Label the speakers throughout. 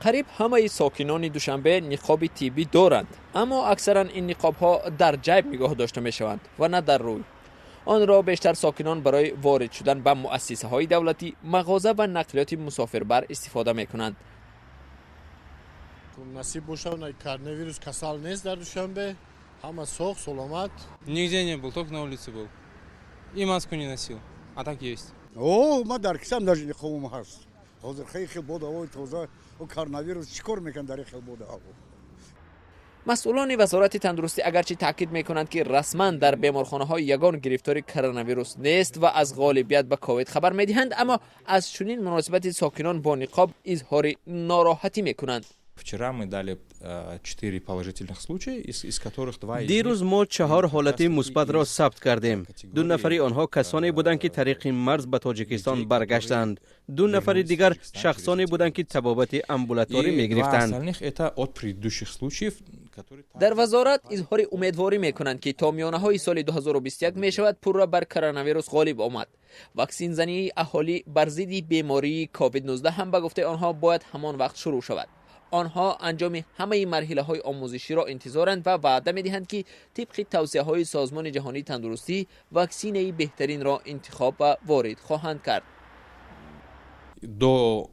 Speaker 1: Қариб ҳамаи сокинони Душанбе ниқоби тиббӣ доранд, аммо аксаран ин ниқобҳо дар ҷайб нигоҳ дошта мешаванд ва на дар рӯй. Онро бештар сокинон барои ворид шудан ба муассисаҳои давлатӣ, мағоза ва нақлиёти мусофирбар истифода мекунанд.
Speaker 2: Насиб бошад, коронавирус касал нест дар Душанбе, ҳама соғ соломат.
Speaker 3: Нигде не был, только на улице был и маску не носил, а так есть.
Speaker 4: О, ман дар кисам даже ниқобам ҳаст. Ҳозир хеле хел боду ҳавои тоза, коронавирус чӣ кор мекунад дар ин хел боду ҳаво?
Speaker 1: Масъулони Вазорати тандурустӣ агарчи таъкид мекунанд, ки расман дар беморхонаҳо ягон гирифтори коронавирус нест ва аз ғолибият ба ковид хабар медиҳанд, аммо аз чунин муносибати сокинон бо ниқоб изҳори нороҳатӣ мекунанд.
Speaker 5: Вчера мы дали четыре положительных случая, из которых два.
Speaker 6: Дирӯз мо чаҳор ҳолати мусбатро сабт кардем. Ду нафари онҳо касоне буданд, ки тариқи марз ба Тоҷикистон баргаштанд. Ду нафари дигар шахсоне буданд, ки табобати амбулаторӣ мегирифтанд.
Speaker 5: Это от предыдущих случаев.
Speaker 1: Дар вазорат изҳори умедворӣ мекунанд, ки то миёнаҳои соли 2021 мешавад пурра бар коронавирус ғолиб омад. Ваксинзании аҳолӣ бар зидди бемории ковид-19 ҳам, ба гуфтаи онҳо, бояд ҳамон вақт шурӯъ шавад. Онҳо анҷоми ҳамаи марҳилаҳои омӯзиширо интизоранд ва ваъда медиҳанд, ки тибқи тавсияҳои Созмони ҷаҳонии тандурустӣ ваксинаи беҳтаринро интихоб ва ворид хоҳанд кард.
Speaker 5: До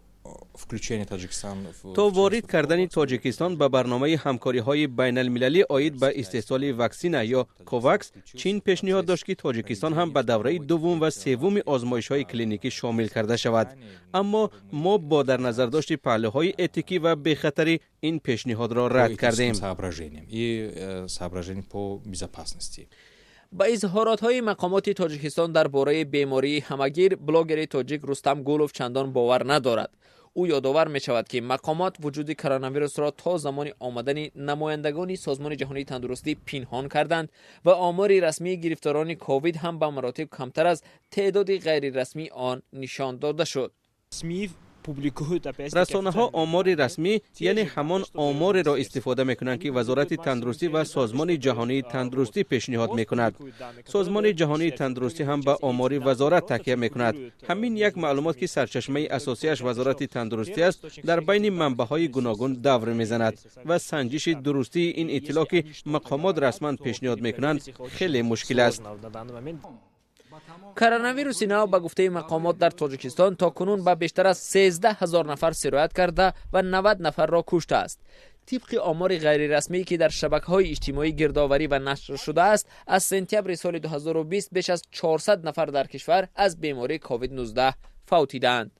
Speaker 5: включения Таджикистана
Speaker 6: То ворид кардани Тоҷикистон ба барномаи ҳамкориҳои байналмилалӣ оид ба истеҳсоли ваксина ё Ковакс, Чин пешниҳод дошт, ки Тоҷикистон ҳам ба давраи дуввум ва севуми озмоишҳои клиникӣ шомил карда шавад, аммо мо бо дар назардошти паҳлӯҳои этикӣ ва бехатарӣ ин пешниҳодро рад кардем.
Speaker 5: И соображениям по безопасности.
Speaker 1: Ба изҳоротҳои мақомоти Тоҷикистон дар бораи бемории ҳамагир блогери тоҷик Рустам Гулов чандон бовар надорад. Ӯ ёдовар мешавад, ки мақомот вуҷуди коронавирусро то замони омадани намояндагони Созмони ҷаҳонии тандурустӣ пинҳон карданд ва омори расмии гирифторони ковид ҳам ба маротиб камтар аз теъдоди ғайрирасмии он нишон дода шуд.
Speaker 6: Расонаҳо омори расмӣ, яъне ҳамон омореро истифода мекунанд, ки Вазорати тандурустӣ ва Созмони ҷаҳонии тандурустӣ пешниҳод мекунад. Созмони ҷаҳонии тандурустӣ ҳам ба омори вазорат такя мекунад. Ҳамин як маълумот, ки сарчашмаи асосиаш Вазорати тандурустӣ аст, дар байни манбаъҳои гуногун давр мезанад ва санҷиши дурустии ин иттилоъ, ки мақомот расман пешниҳод мекунанд, хеле мушкил аст.
Speaker 1: Коронавируси нав, ба гуфтаи мақомот, дар Тоҷикистон то кунун ба бештар аз 13 000 нафар сироят карда ва 90 нафарро куштааст. Тибқи омори ғайрирасмӣ, ки дар шабакаҳои иҷтимоӣ гирдоварӣ ва нашр шудааст, аз сентябри соли 2020 беш аз 400 нафар дар кишвар аз бемории ковид-19 фавтидаанд.